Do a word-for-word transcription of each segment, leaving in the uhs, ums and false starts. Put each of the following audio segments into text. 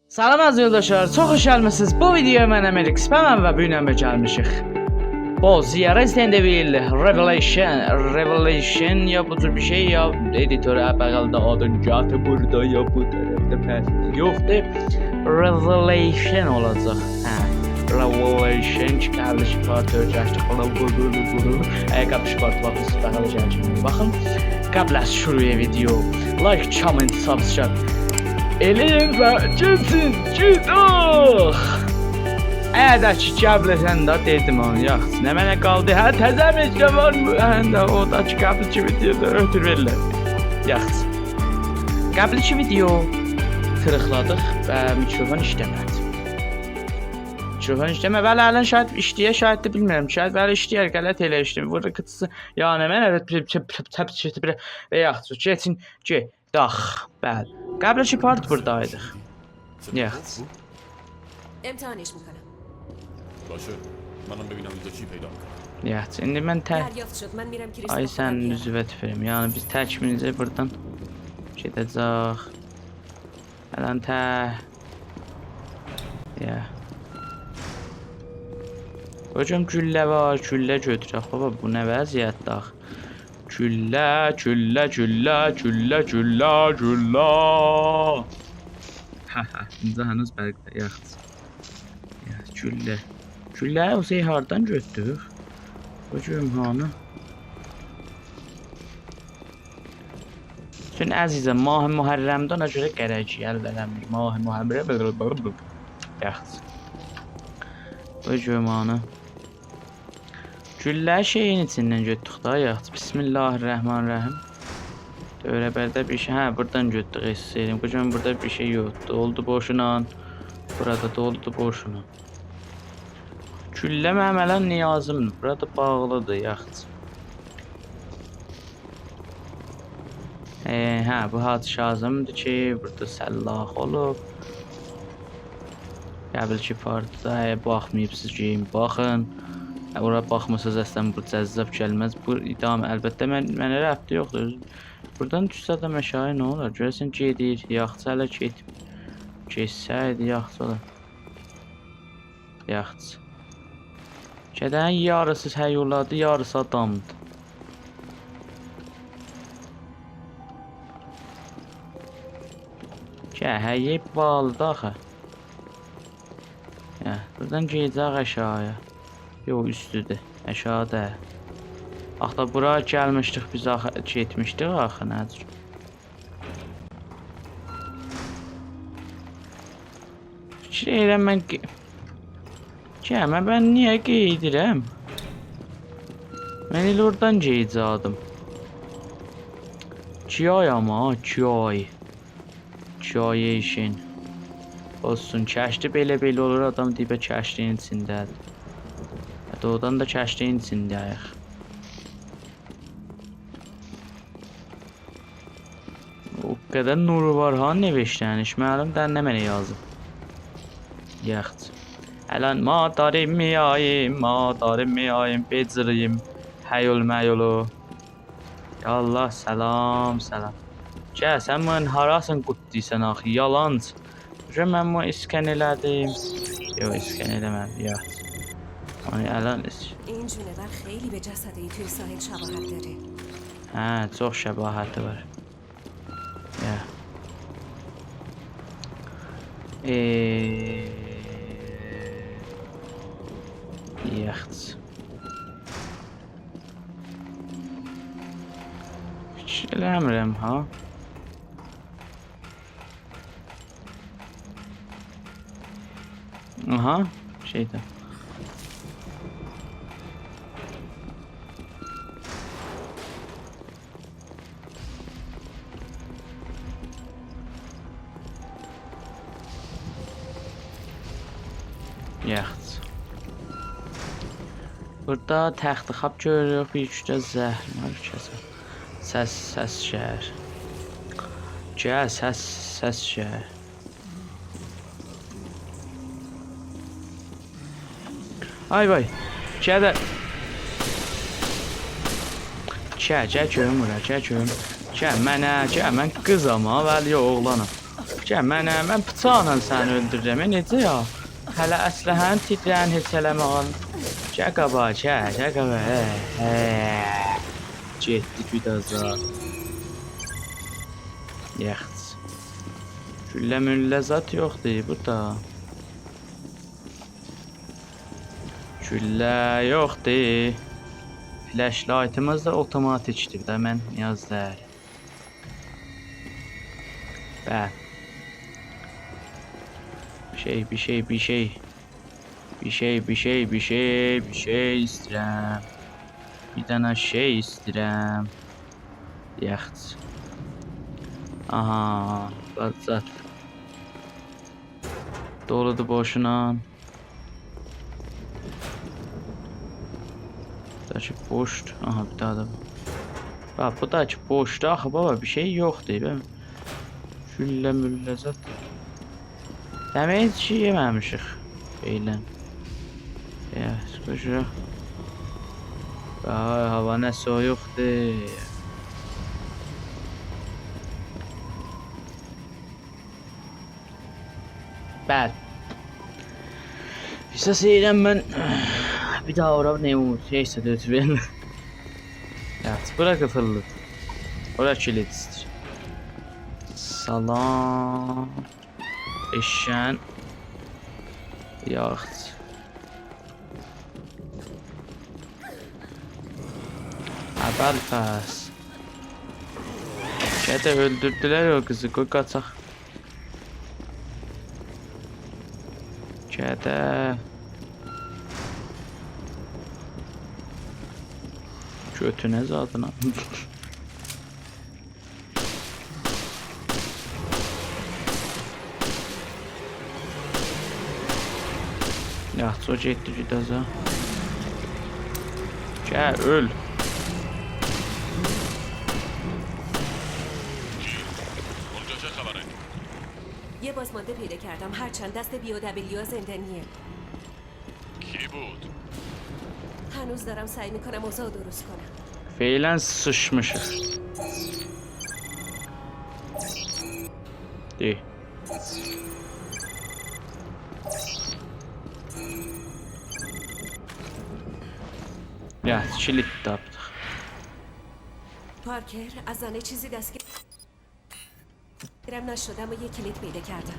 سلام عزیز یولداشلار، چوخ خوش گلمیسینیز. بو ویدیویا منم الیکس، من و بوگون گلمیشیک بازی‌یه Resident Evil Revelation، Revelation یا بو جور بیر شئی، یا ادیتور بغلده آدین گاتی بوردا، یا بو طرفده پس یوخدور. Revelation اولاجاق. هه، Revelation کی، قبلیکی پارتی اؤیرشدیک، بونا وورور، وورور. اگر قبلیکی پارتی باخمیسینیز، بغل گلین. باخین، قبل از شروع ویدیو، لایک، کامنت، سابسکرایب ائله‌یین و گئچین، گئدک. اگر ده کی، قبل ائله‌سن ده دئدیم اونو، یاخشی. نمنه قالدی؟ هه، تزه میز ده وار. هه، ده او دا کی، قبلیکی ویدیودا اؤتور وئریرلر. یاخشی. قبلیکی ویدیو تیریقلادیق و میکروفون ایشله‌مه‌دی. میکروفون ایشله‌مه‌دی. بلی، الان شاید ایشله‌یه، شاید ده بیلمیرم. شاید بلی ایشله‌یر، غلط ائله‌میشدیم. وورور قیچیسی. یا نمنه، پی-، پی-، پی-، پی-، پی-، پی-، ائ، یاخشی، کئچین، گئدک. بلی. قبلیکی پارت بوردایدیق. یاخشی. امتحانش می‌کنم. باشه. منم ببینم اینجا چی پیدا می‌کنم. یاخشی، ایندی من ته-، دریافت شد. من می‌رم کریستوفر آی، سن بیارم. اوزووه توفورم. یعنی بیز تکمیلیجه بوردان گئده‌جک. الان ته-، یا. هوجوم گولله وار، گولله گؤتورک. بابا، بو نه وضعیتدیر آخی؟ گولله، گولله، گولله، گولله، گولله، گولله. هه، هه، اینجا هنوز برق یاخدی. یا، گولله. گولله او شئی هاردان گؤتدوک؟ بو گؤروم هانی. چون عزیزم، ماه محرمده، اونا گؤره گرک کی، ال وئره‌میریک. ماه محرم. یاخشی. بو گؤروم هانی. گولله شئیین ایچیندن گؤتدوک دا، یاخشی. بسم الله الرحمن الرحیم. دؤوره‌برده بیر شئی. هه، بوردان گؤتدوک، حیس ائدیرم. بو گون بوردا بیر شئی یوخدور. دولدو بوشونا. بورادا دولدو بوشونا. گولله منیم الان نیازیمدیر. بورا دا باغلیدیر، یاخشی. ائ، هه، بو حاجی کاظمدیر کی، بوردا سلاخ اولوب. قبیلکی پارتدا، اگر باخماییبسینیز، گلین باخین. اگر اورا باخماسانیز، اصلا بو جذاب گلمز. بو ادامه، البته، من، منه ربطی یوخدور. بوردان دوشسه ده مشاهی نه اولار؟ گؤره‌سن گئدیر، یاخشی، هله گئت-، گئتسه‌یدی، یاخشی اولار. یاخشی. گده‌نین یاریسی هیولادیر، یاریسی آدامدیر. گل، هه، یئ باغلیدیر آخی. هه، بوردان گئده‌جک آشاغییا. یوخ، اوستودور. آشاغی دئییل. آخی دا بورا گلمیشدیک، بیز آخی، گئتمیشدیک آخی، نه جور؟ فیکیر ائدیرم من گئ-، گل، من، من نییه گئدیرم؟ من ائله اورادان گئده‌جکدیم. ایکی آی آمما، ایکی آی. ایکی آی ایشین. اولسون، کشتی بئله-بئله اولور، آدام دئییر کشتی‌نین ایچینده‌دیر. هه، دوغرودان دا کشتی‌نین ایچینده‌ییک. او قدر نورو وار ها، نوشته‌نیش. معلوم دئی نمنه یازیب. یاخشی. الان ما داریم میاییم، ما داریم میاییم، بئجیریم. هیول میولو. یا الله، سلام، سلام. گل، سن بونون هاراسینی قورد دئییرسن آخی، یالانچی. گؤر من بونو اسکن ائله‌دیم. یوخ، اسکن ائله‌مه‌دیم، یاخشی. آی، الان اس- این جونور خیلی به جسدی توی ساحل شباهت داره. هه، چوخ شباهتی وار. یا. ائ، یاخشی. هئچ ائله‌میرم ها. آها، شئیده. یاخشی. بوردا تخت خواب گؤروروک، بیر ایکی ده زهر وار، کسه. سس، سس شهر. گل، سس، سس شهر. آی وای. گده. گل، گل گؤروم بورا، گل گؤروم. گل منه، گل، من قیزام ها، ولی یوخ، اوغلانام. گل منه، من بیچاقلا سنی اؤلدوررم، ائ، نئجه یا؟ هله اسلحه‌نی تیکره‌نی هئچ ائله‌مه آغان. گل قاباغا، گل، گل قاباغا. هه، هه. گئتدی گودازا. یاخشی. گولله مولله زاد یوخدور بورادا. گولله یوخدور. فلشلایتیمیز دا اوتوماتیکدیر ده، من نیاز دئییل. به. بیر شئی، بیر شئی، بیر شئی. بیر شئی، بیر شئی، بیر شئی، بیر شئی ایسته‌ییرم. بیر دنه شئی ایسته‌ییرم. یاخشی. آها، باخ زاد. دولودور بوشونا. بو دا کی بوشدور. آها، بیر دانا دا وار. باخ، بو دا کی بوشدور آخی، بابا، بیر شئی یوخدور، به. گولله مولله زاد. دمیج کی یئمه‌میشیک. ائله. یا، سوژو. آی، هاوا نه سویوقدور. بلی. احساس ائدیرم من بیر داها اورا نه اولور، نئیسه، دؤتور وئرین. یاخشی، بورا قیفیللی‌دیر. اورا کیلیددیر. سلام. ائششن. یاخشی. ابوالفضل. گده، اؤلدوردولر او قیزی، قوی قاچاق. گده. گؤتونه زادینا. یاخشی، او گئتدی گودازا. گل، اؤل. اونجا چه خبره؟ یه بازمانده پیدا کردم، هرچند دست بی او دبلیو زندانیه. کی بود؟ هنوز دارم سعی می‌کنم اوضاع درست کنم. فعلاً سیچمیشیق. دئ. یا، کیلید تاپدیق. پارکر، از زنه چیزی دست گرم نشد، اما یه کلید پیدا کردم.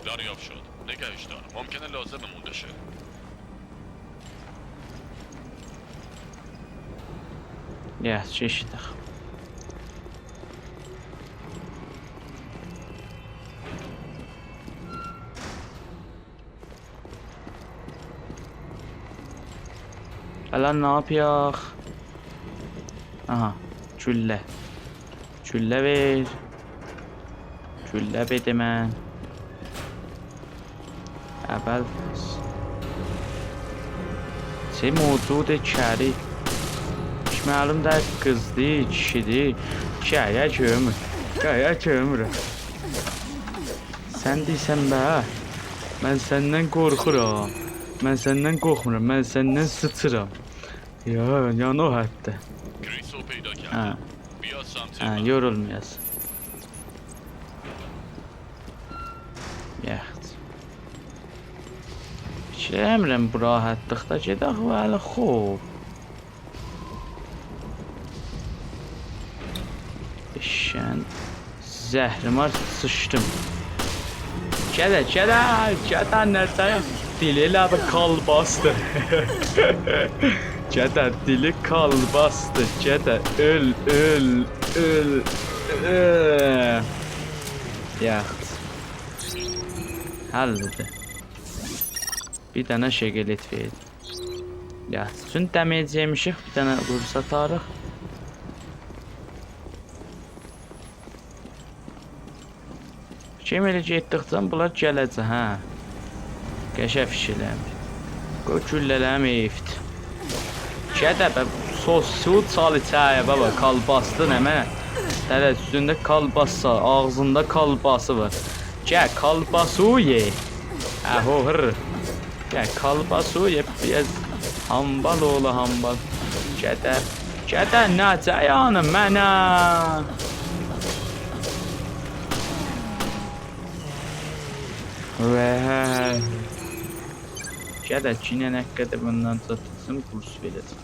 دریافت شد. نگهش دار. ممکنه لازممون بشه. یا، چی ایشدیر؟ الان نه یاپیاق؟ آها، گولله. گولله وئر. گولله بده من. اول چه موجود کری. هئچ معلوم دئییل، قیزدی، کیشیدی. گیه گؤرمور. گیه گؤرمور. سن دئییرسن به، من سندن قورخورام. من سندن قورخمورام، من سندن سیچیرام. یا، یعنی او حدده. کریسو پیدا کرد. هه. بیا سمت هه، من. یورولمایاس. یاخشی. فیکیر ائله‌میرم بو راحتلیقدا گئدک، ولی خوب. ائششن زهرمار سیچدیم. گده، گده، گده، نه سن؟ دیلی ائله بیر کالباسدی. گده، دیلی کالباسدی. گده، اؤل، اؤل، اؤل، اؤل. یاخشی. حلدیر. بیر دنه شگلت وئردی. یا، چون دمیج یئمیشیک، بیر دنه وورسا تاریخ. فیکریم ائله گئتدیکجه بونلار گله‌جک، هه. قشنگ فیکیرلنمیر. قوی گولله‌لریم حیفدیر. گده به، سوسو چال ایچریه، بابا، کالباسدی نمنه؟ دده اوستونده کالباس وار، آغزیندا کالباسی وار. گل، کالباسو یئ. اهو هر. گل، کالباسو یئ، بیر آز هامبال اوغلو، هامبال. گده. گده، نئجه یانی منه؟ وه. گده، کی نه، نه قدر بوندان چاتیرسین، بورس وئره‌جم.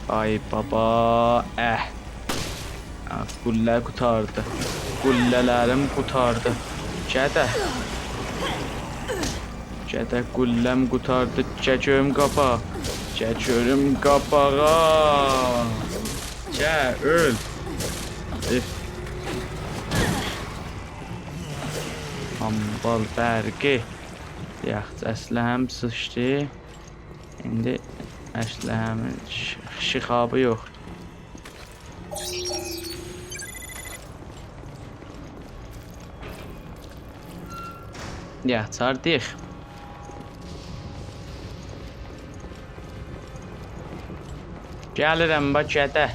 آی بابا، اه. آه، گولله قوتاردی. گولله‌لریم قوتاردی. گده. گده، گولله‌م قوتاردی. گل گؤروم قاباغا. گل گؤروم قاباغا. گل، اؤل. اف. هامبال برقی. یاخشی، اسلحه‌م سیچدی. ایندی اسلحه‌مین ش-، شیخابی یوخ. یاخشی، چاردیق. گلیرم، باخ، گده.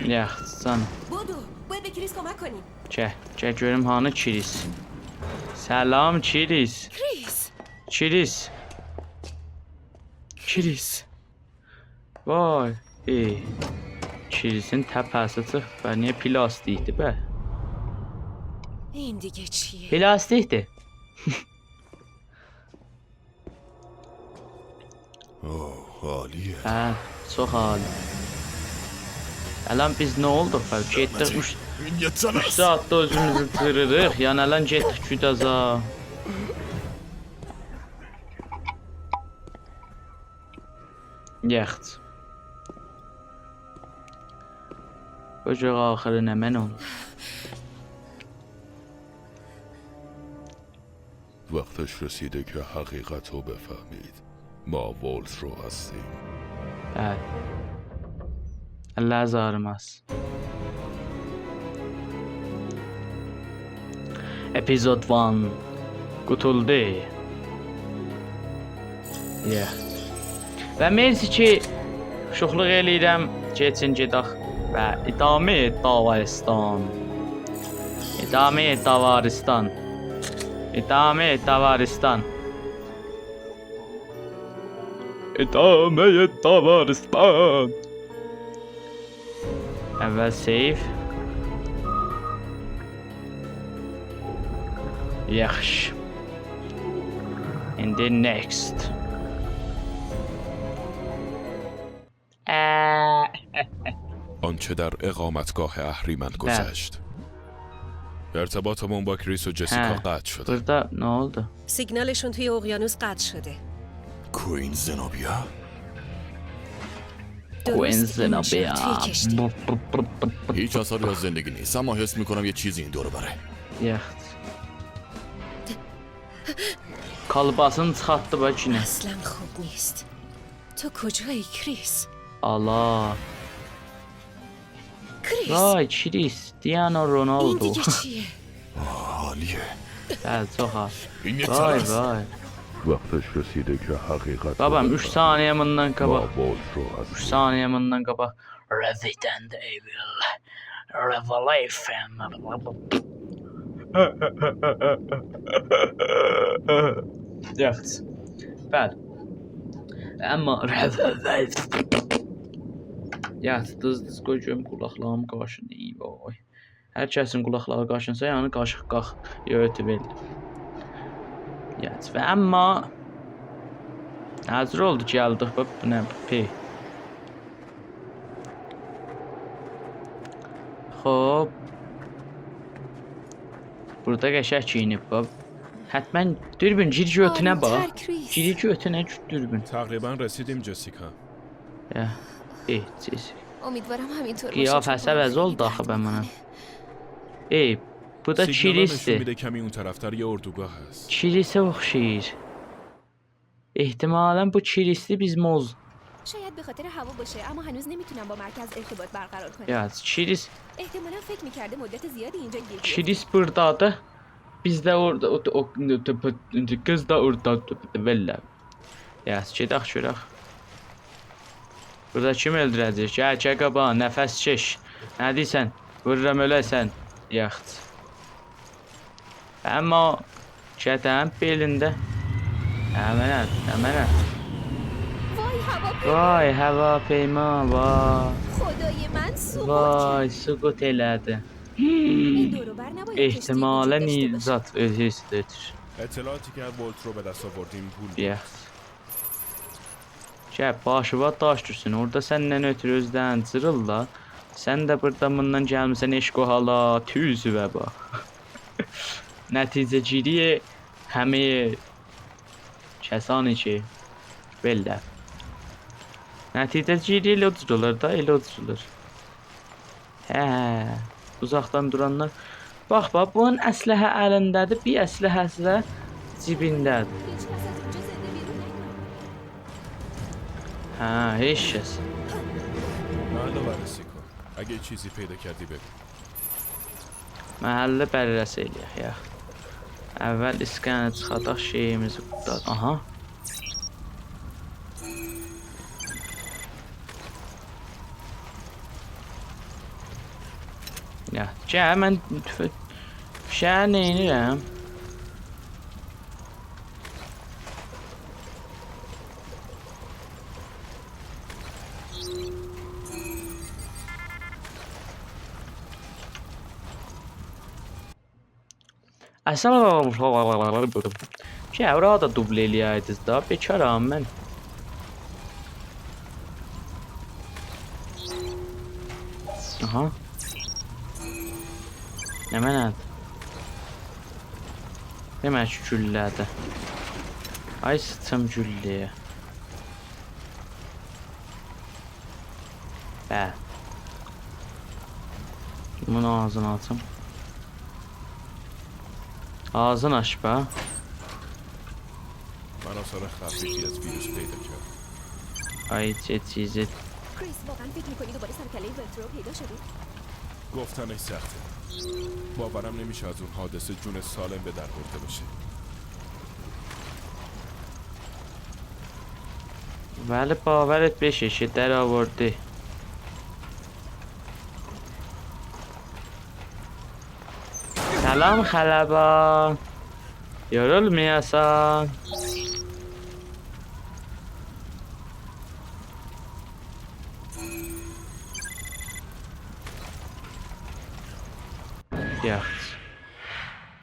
یاخشی، جانیم. بدو، باید به کریس کمک کنیم. گل، گل گؤروم هانی کریس. سلام، کریس. کریس. کریس. کریس. وای، ای. کریسین تپه‌سی چیخیب به. نییه، پلاستیکدیر به؟ این دیگه چیه؟ پلاستیکدیر. اوه، عالیه. هه، چوخ عالی. الان بیز نه اولدوق به؟ گئتدیک اوچ، اوچ ساعاتدا اؤزوموزو قیریریق. یعنی الان گئتدیک گودازا. یاخشی. بو گؤر آخیری نمنه اولدو. وقتش رسیده که حقیقت رو بفهمید. ما وولز رو هستیم. هه. اللرینیز آغریماسین. اپیزود وان قوتولدو. Yeah. و مرسی کی، شوخلوق ائله‌ییرم. کئچین گئدک. و ادامهٔ داوارستان. ادامهٔ داوارستان. ادامهٔ داوارستان. ادامهٔ داوارستان. اول save. یاخشی. ایندی next. اه. آنچه در اقامتگاه اهریمن بله. گذشت. ارتباطمون با کریس و جسیکا هه. قطع شده. بورادا نه اولدو؟ سیگنالشون توی اقیانوس قطع شده. کوئین زنوبیا؟ کوئین درست زنوبیا. امشب توی کشتی. بوپ، بوپ، بوپ، بوپ، بوپ. هیچ آثاری از زندگی نیست، اما حس می‌کنم یه چیزی این دور و بره. یاخشی. کالباسینی چیخارتدی باخ یئنه. اصلاً خوب نیست. تو کجایی، کریس؟ آلا. کریس. وای، کریس. دیانو رونالدو. این دیگه چیه؟ آه، عالیه. بلی، چوخ عالی. این یه وای، ترس. وای. وقتش رسیده که حقیقت رو بابام، اوچ بفهمیم. ثانیه بوندان قاباق. ما بولز رو هستیم. اوچ ثانیه بوندان قاباق. Resident Evil Revelation. یاخشی. بلی. اما یاخشی، دوز، دوز قوی گؤروم قولاقلاریمی قاشینیر. ای وای. هر کسین قولاقلاری قاشینسا، یعنی قاشیق قاخ، یؤتوو ائلدی. یاخشی، و اما حاضر اولدو، گلدیک، باخ، بو نه، پی. خوب. بورادا قشنگ گئیینیب، باخ. حتماً دوربین، گیر گؤتونه آروم‌تر، باخ. کریس. گیر گؤتونه، دوربین. تقریباً رسیدیم، جسیکا. یا، ای، چیز. امیدوارم همینطور باشه، چون قیافه‌سی عوض اولدو آخی، به منه. ای، بو دا کریسدیر. سیگنال نشون می‌ده کمی اون طرفتر یه اردوگاه هست. کریسه اوخشاییر. احتمالاً بو کریسدیر، بیز موز. شاید به خاطر هوا باشه، اما هنوز نمی‌تونم با مرکز ارتباط برقرار کنم. یا، کریس. احتمالاً فکر می‌کرده مدت زیادی اینجا گیر بیفته. کریس بوردادیر. بیز ده اوردا، او، او، قیز دا اوردا، والله. یا، گئدک گؤرک. بورادا کیم اؤلدوره‌جک؟ گل، گل قاباغا، نفس چک. نه دئییرسن؟ وورورام اؤله‌سن. یاخشی. آمما گده‌نین بئلینده. نمنه، نمنه؟ وای، هواپیما! وای، هواپیما، وای. خدای من، سقوط کرد. وای، سقوط ائله‌دی. این دور و بر نباید کشتی وجود داشته باشه. احتمالاً زاد اؤزو اوسته اؤتور. اطلاعاتی که از ولترو به دست آوردیم پول بود. یاخشی. گل، باشیوا داش دوشسون. اورادا سندن اؤترو اؤزلرینی جیریرلار. سن ده بورادا بوندان گلمیسن عشق و حالا، توزو و باخ. نتیجه‌گیری همه کسانی کی، بئله. نتیجه‌گیری ائله او جور اولور دا، ائله او جور اولور. هه، اوزاقدان دورانلار. باخ، باخ، بونون اسلحه الینده‌دیر، بیر اسلحه‌سی ده جیبینده‌دیر. هیچ کس از اینجا زنده بیرون نمیاد. هه، هئچ کس. محل رو بررسی کن. اگه چیزی پیدا کردی، بگو. محلی بررسی ائله‌یک، یا. اول اسکنر چیخاداق، شئییمیزی قوتار-، آها. یا، گل، من تف-، فیشه‌یی نئینیرم؟ اصلاً، شئی، اورا دا دوبله ائله‌یه‌یدینیز دا، بیکارام من. آها. نمنه‌دیر؟ دئمک کی، گولله‌دیر. آی، سیچیم گولله‌یه. هه. بونون آغزینی آچیم. آغزینی آچ به. من آثار خفیفی از ویروس پیدا کردم. آی، چه چیزی. کریس، واقعاً فکر می‌کنی دوباره سرکلهٔ ولترو پیدا شده؟ گفتنش سخته. باورم نمیشه از اون حادثه جون سالم به در برده باشه. ولی باورت بشه که در آوردی. سلام خلبان. یورولمایاسان. یاخشی.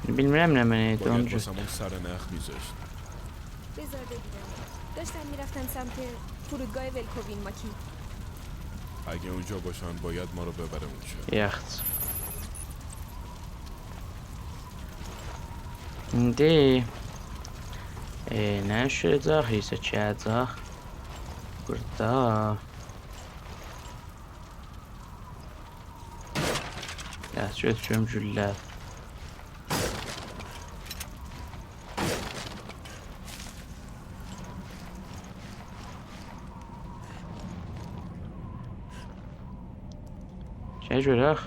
بیلمیرم نمنه ایدی، اونون باید اوچون. واسمون سر نخ می‌ذاشت. بذار ببینم. داشتم می‌رفتم سمت فرودگاه ولکووین ماکی. اگه اونجا باشن، باید ما رو ببره اونجا. یاخشی. ایندی، ائ، نه دوشه‌جک، ایسه کیه‌جک؟ بورادا. یا، گؤتوروم گولله. گل گؤرک.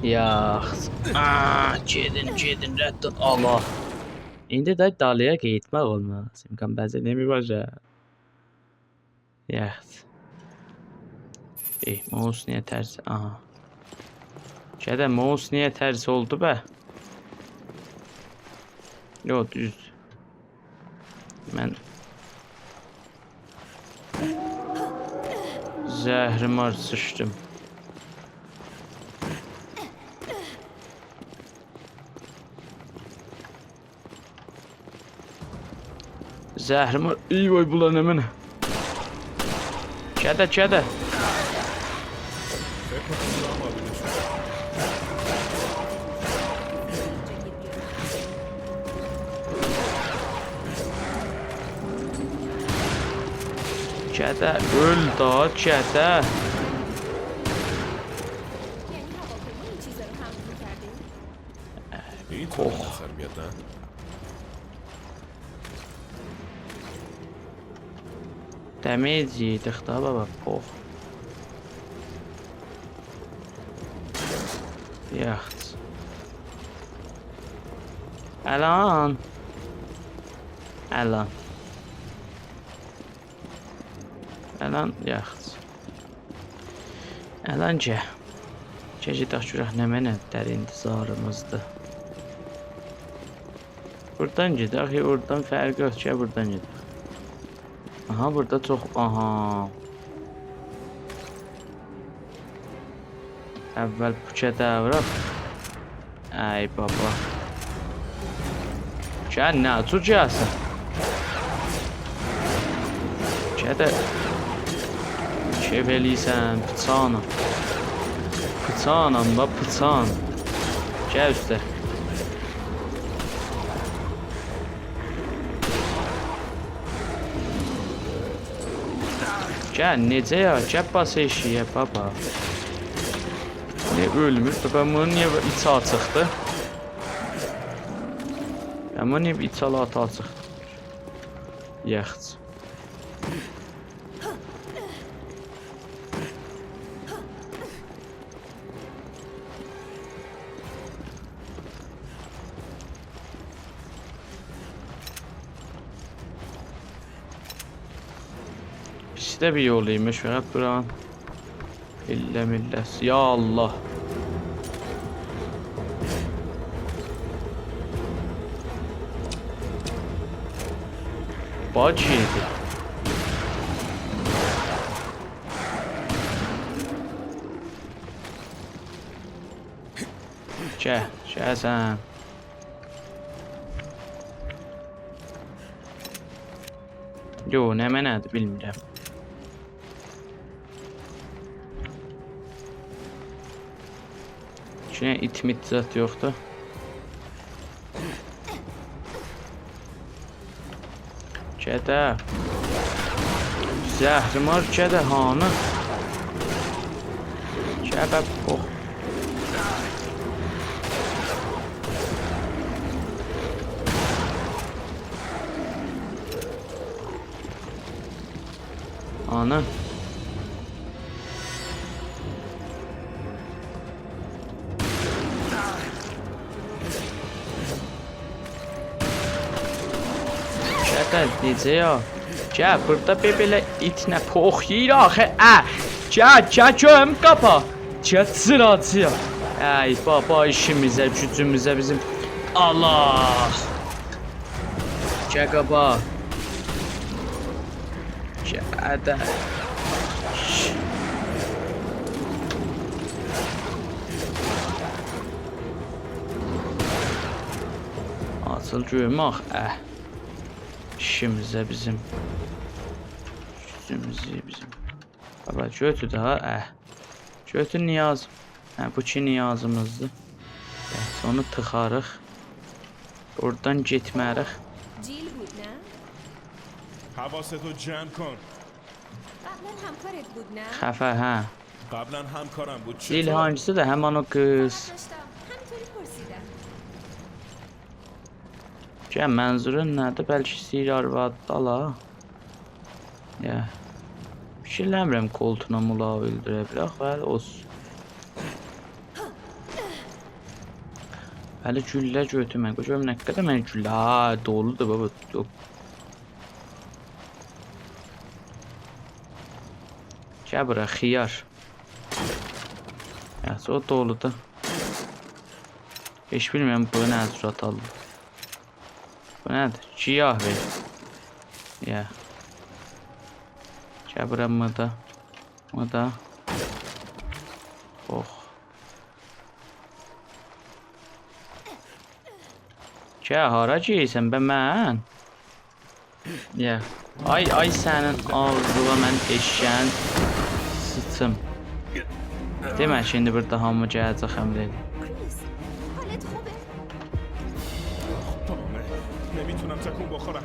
یاخ. آآ، گئدین، گئدین، رد اول، آللاه. ایندی ده دالییا گئتمک اولماز. امکان پذیر نمی‌باشه. یاخ. ائ، ماوس نییه ترس؟ آها. گده، ماوس نییه ترس اولدو به؟ یوخ، دوز. من زهرمار سیچدیم. زهرمار، ای وای، بولار نمنه؟ گده، گده. گده، اؤل دا، گده. یعنی هواپیما این چیزا رو حمل می‌کرده؟ این طور به نظر میاد، نه؟ دمیج یئدیک دا، بابا، پوخ. یاخشی. الان. الان. الان یاخشی. الان گل. گل گئدک گؤرک نمنه‌لر انتظاریمیزدیر. بوردان گئدک، آخی اورادان فرقی یوخ کی، بوردان گئدک. آها، بوردا چوخ، آها. اول بو گده ووراق. ای بابا. گل، نه جور گلسن؟ گده. کئف ائله‌ییرسن، پیچانم. پیچانم، باخ، پیچان. گل اوسته. گل، نئجه یا؟ گل باس ائشییه، بابا. نییه اؤلمور؟ بابا، بونون نییه بو ایچی آچیقدیر؟ یا، بونون نییه بو ایچی آلا آتا آچیقدیر؟ یاخشی. پیس ده بیر یول ایمیش، فقط بوران. ایلله میلله. یا الله. باگ یئدی. گل، گل سن. یو، نمنه‌دیر، بیلمیرم. ایچینه ایت میت زاد یوخدور. گده. زهرمار گده هانی؟ گده پوخ. آنا. گده، نئجه یا؟ گل، بوردا بیر بئله ایت نه پوخ یئییر آخی، اه! گل، گل، گؤروم قاباغا. گل، جیراجییا. ای بابا، ایشیمیزه، گوجوموزه بیزیم. الله! گل قاباغا. گده. آچیل گؤروم آخی، اه. ایشیمیزه بیزیم. گوجوموزه بیزیم. بابا، گؤتور ده، اه. گؤتور نیاز. هه، بو کی نیازیمیزدیر. بس، اونو تیخاریق. اورادان گئتمه‌ریک. جیل بود، نه؟ حواستو جمع کن. قبلاً همکارت بود، نه؟ خفه، هه. قبلاً همکارم بود. جیل چطور؟ هانگیسی ده همین او قیز. باور داشتم. همینطوری پرسیدم. گل، منظورون نه‌دیر؟ بلکه ایسته‌ییر آروادی آلا. یا. فیکیرله‌میرم کولتونا مولا اؤلدوره بیلک، ولی اولسون. ولی گولله گؤتورمه. قوی گؤروم نه قدر من گولله. ها، دولودور بابا. یوخ. گل بورا، خیار. یاخشی، او دولودور. هئچ بیلمیرم بو نه جور آتالدی. بو نه‌دیر؟ گیاه وئر. یا. گل بورا، مدا. مدا. اوخ. گل، هارا گئدیرسن به من؟ یا. آی، آی سنین آغزینا من ائششه‌یین سیچیم. دئمه کی، ایندی بوردا هامی گله‌جک حمله ائدیر. کریس، حالت خوبه؟ خب، تمامه. نمی‌تونم تکون بخورم.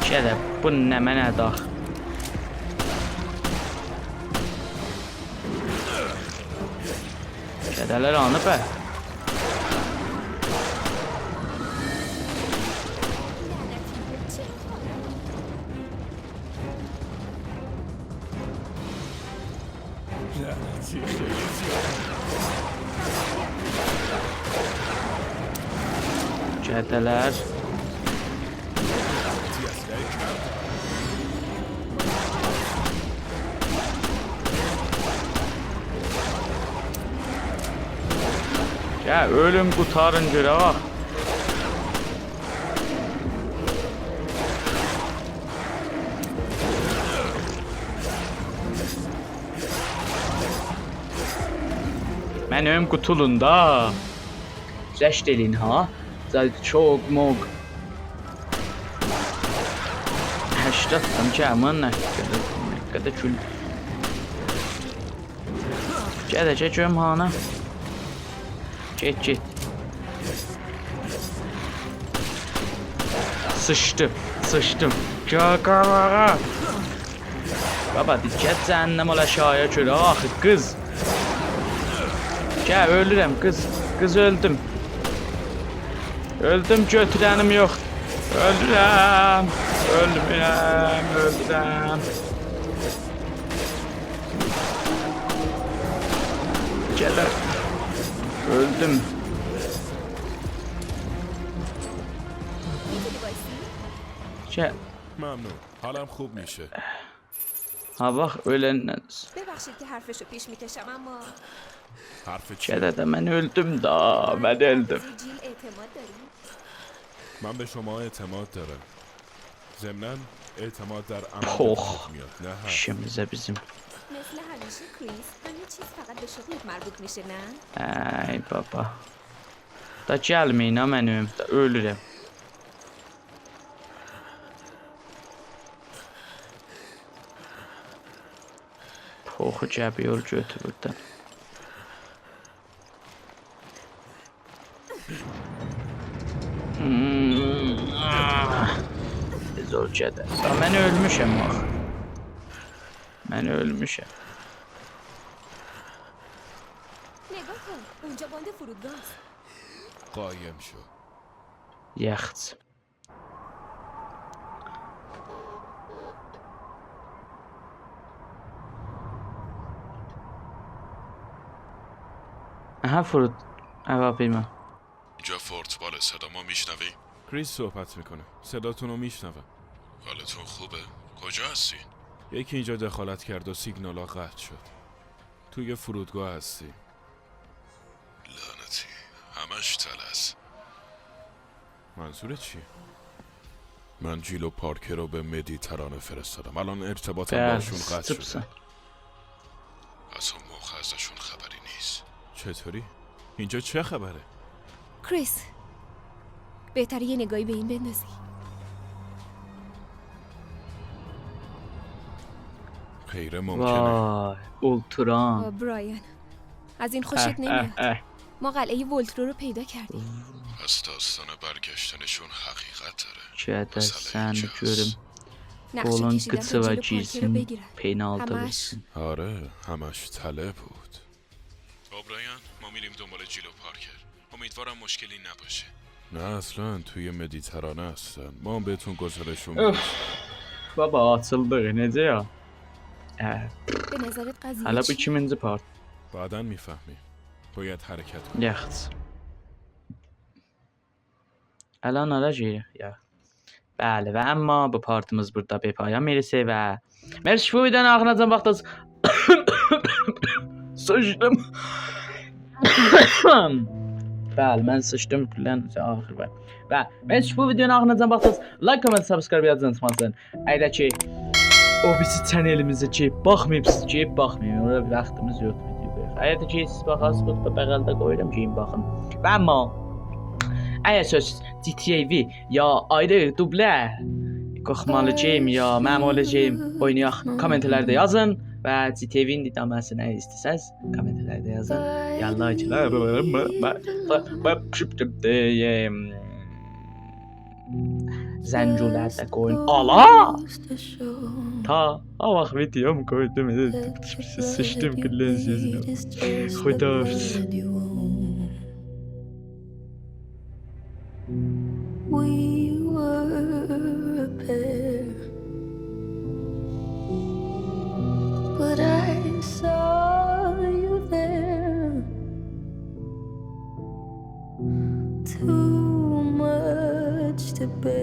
گده، بو نمنه‌دیر آخی؟ گده‌لر هانی به؟ گده‌لر. گل، اؤلون، قوتارین، گؤرک. منیم، قوتولون دا. رشت ائله‌یین ها. زای-، چوق موق. هشتاد تام کمن نه قدر، نه قدر کول. گل، گل گؤروم هانی. گئت، گئت. سیچدیم، سیچدیم. گل قاباغا. بابا، دئ، گل جهنم اولا آشاغییا گؤره. آخی، قیز. گل، اؤلورم، قیز. قیز، اؤلدوم. اؤلدوم، گؤتورنیم یوخ. اؤلورم. اؤلورم، اؤلورم. گده‌لر. اؤلدوم. گل. ممنون. حالم خوب می‌شه. ها، باخ، اؤلندن. ببخشید که حرفشو پیش می‌کشم، اما حرف چیه؟ گده ده، من اؤلدوم دا، من اؤلدوم. به جیل اعتماد داری؟ من به شما اعتماد دارم. ضمناً اعتماد در عمل به پوخ. وجود میاد، نه حرف. ایشیمیزه بیزیم. مثل همیشه، کریس، همه چیز فقط به شغلت مربوط می‌شه، نه؟ ای بابا. دا گلمه‌یین ها منیم، دا اؤلورم. پوخو گبی یول گؤتور بوردان. هوم، آه. تئز اول گده. یا، من اؤلموشم آخی. من اؤلموشم. نگاه کن، اونجا باند فرودگاه است. قایم شو. یخچ. آها، فرود-، هواپیما. اینجا فورت باله، صدامو می‌شنوی؟ کریس صحبت می‌کنه. صداتونو می‌شنوم. حالتون خوبه؟ کجا هستین؟ یکی اینجا دخالت کرد و سیگنالا قطع شد. توی فرودگاه هستیم. لعنتی. همش تله است. منظورت چیه؟ من جیل و پارکر رو به مدیترانه فرستادم. الان ارتباطم باشون قطع شده. از اون موقع ازشون خبری نیست. چطوری؟ اینجا چه خبره؟ کریس، بهتره یه نگاهی به این بندازی. غیر ممکنه. وای، اولتران. آه، برایان، از این خوشت نمیاد. ما قلعهٔ ولترو رو پیدا کردیم. پس داستان برگشتنشون حقیقت داره. مسئله اینجاست. گؤروم. نقشه کشیدن تا جیل و پارکر رو بگیرن. همش. آره، همش تله بود. اوبرایان، ما می‌ریم دنبال جیل و پارکر. امیدوارم مشکلی نباشه. نه، اصلاً، توی مدیترانه هستن. ما هم بهتون گزارشو می‌دیم. اوف. بابا، آچیلدیق، نئجه یا؟ اه. به نظرت قضیه چیه؟ حالا بو ایکینجی پارت. بعداً می‌فهمی. باید حرکت کنی. یخت. الان آرا گیرک، یا. بلی، و اما بو پارتیمیز بورادا به پایان میرسه و مرسی کی بو ویدیونون آخیریناجان باخدینیز. سیچدیم. بلی، من سیچدیم، بیلن آخیر وار. و مرسی کی بو ویدیونون آخیریناجان باخدینیز. لایک، کامنت، سابسکرایب یادینیزدان چیخماسین. اگر کی او بی سی چنلیمیزه کی باخماییبسینیز، کی باخمایین. اورا واختیمیز یوخدور ویدیو قویاق. اگر ده کی سیز باخاسینیز، بورادا بغلده قویورام کی باخین. و اما اگر سؤز جی تی ای وی یا آیری دوبله، قورخمالی گیم یا معمولی گیم اوینایاق، کامنت‌لرده یازین و جی تی ای وی‌نین ادامه‌سینی اگر ایسته‌سز، کامنت‌لرده یازین. یا لایک‌لر، زنگوله‌ده قویون. آلا! تا او واخت ویدیومو قویدوم، ائله سیچدیم گولله‌نین سؤزونه. خداحافظ. We were a pair, but I saw you there. Too much the bed.